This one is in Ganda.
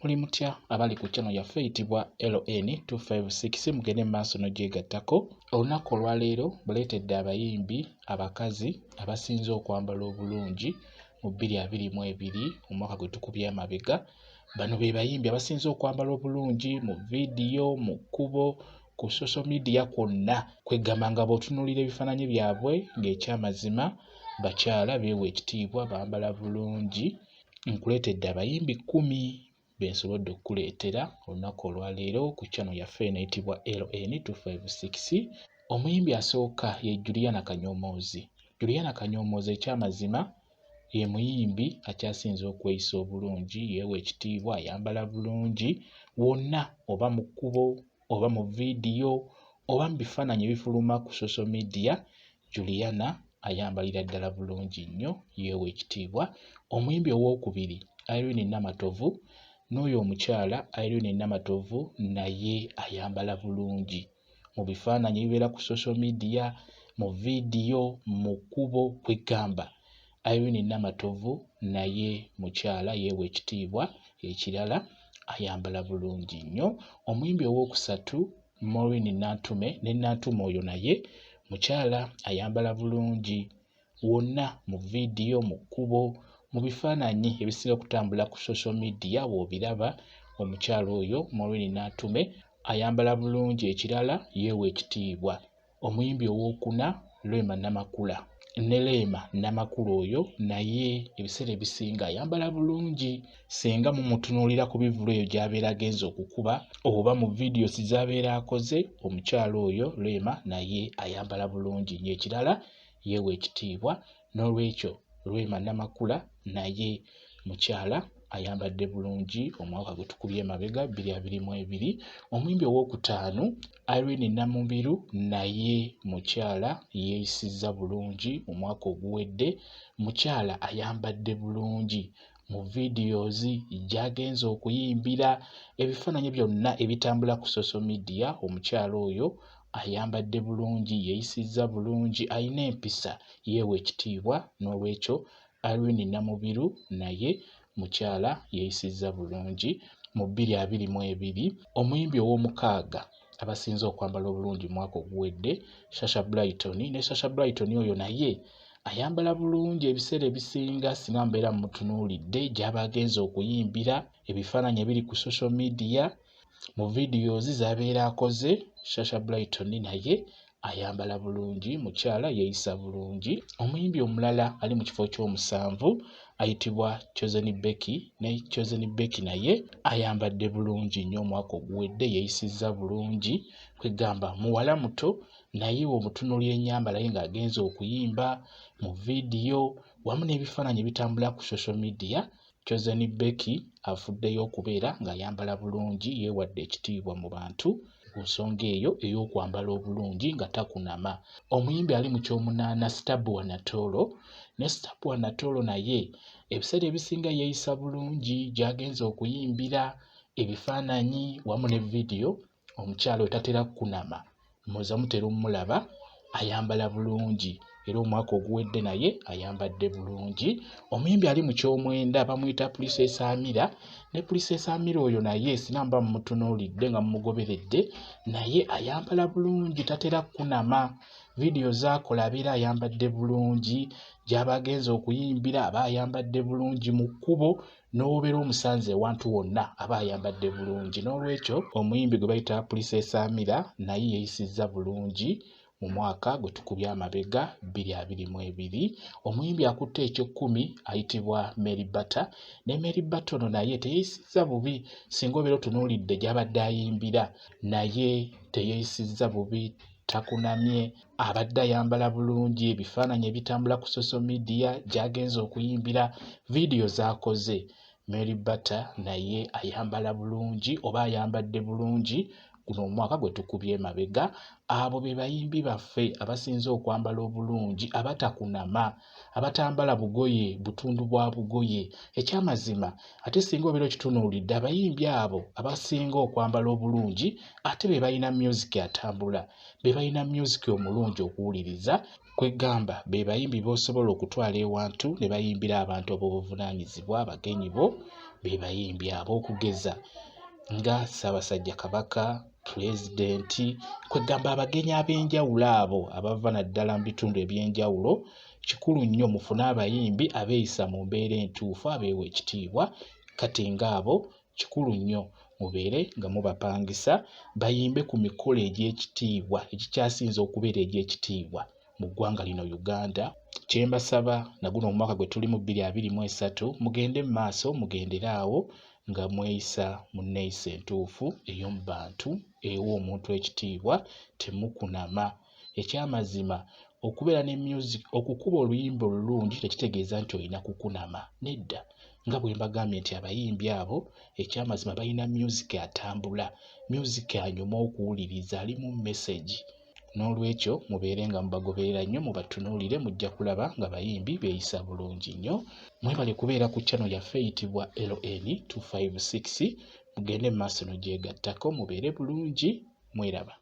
Muli mutya abali ku channel yaffe eyitibwa LN 256, mugende mu maaso n'ogyegattako. Olunaku olwaleero mbaleetedde abayimbi abakazi abasinze okwambala obulungi mu 2022, omwaka gwe tukubye amabega. Bano be bayimbi abasinze okwambala obulungi mu vidiyo, mu kkubo, ku social media kwonna. Kweggamba nga bw'otunuulira ebifaananyi byabwe ng'ekyamazima bakyala beewa ekitiibwa, bambala bulungi. Nkuleetedde abayimbi 10 be nsobodde okukuleetera olunaku olwaleero ku channel yaffe eno eyitibwa LN 256. Omuyimbi asooka ye Juliana Kanyomozi. Juliana Kanyomozi ekyamazima ye muyimbi akyasinze okweyisa obulungi, yeewa ekitiibwa, ayambala bulungi wonna, oba mu kkubo oba mu vidiyo oba mu bifaananyi ebifuluma ku social media. Juliana ayambalira ddala bulungi nnyo, yeewa ekitiibwa. Omuyimbi owookubiri Irene Namatovu, n'oyo omukyala Irene Namatovu naye ayambala bulungi mu bifaananyi ebibeera ku social media, mu vidiyo, mu kkubo. Kwegamba Irene Namatovu naye mukyala yeewa ekitiibwa, ekirala ayambala bulungi nnyo. Omuyimbi owookusatu Maureen Nantume, ne Nantume oyo naye mukyala ayambala bulungi wonna mu vidiyo, mu kkubo, mu bifaananyi ebisinga okutambula ku social media bw'obiraba, omukyala oyo Maureen Nantume ayambala bulungi, ekirala yeewa ekitiibwa. Omuyimbi owookuna Rema Namakula, ne Rema Namakula oyo naye ebiseera ebisinga ayambala bulungi. Singa mumutunuulira ku bivvulu eyo gy'abeera agenze okukuba oba mu videos z'abeera akoze, omukyala oyo Rema naye ayambala bulungi nnyo, ekirala yeewa ekitiibwa. N'olwekyo Rema Namakula naye mukyala ayambadde bulungi omwaka gwe tukubye emabega 2022. Omuyimbi owookutaano Irene Namubiru naye mukyala yeeyisizza bulungi mu mwaka oguwedde. Mukyala ayambadde bulungi mu videos gy'agenze okuyimbira, ebifaananyi byonna ebitambula ku social media, omukyala oyo ayambadde bulungi, yeeyisizza bulungi, alina empisa, yeewa ekitiibwa. N'olwekyo Irene Namubiru naye mukyala yeeyisizza bulungi mu 2022. Omuyimbi ow'omukaaga abasinze okwambala obulungi mu mwaka oguwedde Sasha Brighton, ne Sasha Brighton oyo naye ayambala bulungi ebiseera ebisinga. Singa mbeera mmutunuulidde gy'aba agenze okuyimbira, ebifaananyi ebiri ku social media, mu videos z'abeera akoze, Sasha Brighton naye ayambala bulungi, mukyala yeeyisa bulungi. Omuyimbi omulala ali mu kifo ky'omusanvu ayitibwa Chosen Becky, ne Chosen Becky naye ayambadde bulungi nnyo omwaka oguwedde, yeeyisizza bulungi. Kwegamba muwala muto naye bw'omutunuulira ennyambala ye ng'agenze okuyimba, mu vidiyo wamu n'ebifaananyi ebitambula ku social media, Chosen Becky avuddeyo okubeera ng'ayambala bulungi, yeewadde ekitiibwa mu bantu ku nsonga eyo ey'okwambala obulungi nga takunama. Omuyimbi ali mu kyomunaana Stabua Natoolo, ne Stabua Natoolo naye ebiseera ebisinga yeeyisa bulungi gy'agenze okuyimbira, ebifaananyi wamu ne vidiyo, omukyala oyo tatera kukunama, muza mutera omulaba ayambala bulungi, era omwaka oguwedde naye ayambadde bulungi. Omuyimbi ali mu kyomwenda bamuyita Princess Amira, ne Princess Amira oyo naye singa muba mumutunuulidde nga mumugoberedde, naye ayambala bulungi, tatera kukunama. Vidiyo z'akola abeera ayambadde bulungi, gy'aba agenze okuyimbira aba ayambadde bulungi, mu kkubo n'obeera omusanze ewantu wonna aba ayambadde bulungi. N'olwekyo omuyimbi gwe bayita Princess Amira naye yeeyisizza bulungi mu mwaka gwe tukubye amabega 2022. Omuyimbi akutte ekyekkumi ayitibwa Mary Bata, ne Mary Bata ono naye teyeeyisizza bubi. Singa obeera otunuulidde gy'abadde ayimbira, naye teyeeyisizza bubi, takunamye, abadde ayambala bulungi, ebifaananyi ebitambula ku social media gy'agenze okuyimbira, vidiyo z'akoze, Mary Bata naye ayambala bulungi oba ayambadde bulungi Guno omwaka gwe tukubye emabega, abo be bayimbi baffe abasinze okwambala obulungi, abatakunama, abatambala bugoye, butundu bwa bugoye. Ekyamazima ate singa obeera okitunuulidde, abayimbi abo abasinga okwambala obulungi ate be balina myuziki atambula, be balina myuziki omulungi okuwuliriza. Kweggamba be bayimbi b'osobola okutwala ewantu ne bayimbira abantu ab'obuvunaanyizibwa, abagenyi bo be bayimbi abo okugeza nga Ssaabasajja Kabaka, Pulezidenti, kweggamba abagenyi ab'enjawulo abo abava naddala mu bitundu eby'enjawulo. Kikulu nnyo mufune abayimbi abeeyisa mu mbeera entuufu, abeewa ekitiibwa. Kati ng'abo kikulu nnyo mubeere nga mubapangisa bayimbe ku mikolo egy'ekitiibwa egikyasinze okubeera egy'ekitiibwa mu ggwanga lino Uganda. Kye mbasaba na guno omwaka gwe tulimu 2023 mugende mu maaso mugendere awo nga mweyisa mu nneeyisa entuufu ey'omu bantu ewa omuntu ekitiibwa, temukunama. Ekyamazima okubeera ne music, okukuba oluyimba olulungi tekitegeeza nti olina kukunama, nedda. Nga bwe mbagambye nti abayimbi abo ekyamazima balina music atambula, music anyuma okuwuliriza, alimu message. N'olwekyo mubeere nga mubagoberera nnyo, mubatunuulire, mujja kulaba nga bayimbi beeyisa bulungi nnyo. Mwebale kubeera ku channel yaffe eyitibwa LN 256, mugende mu maaso n'ogyegattako, mubeere bulungi, mweraba.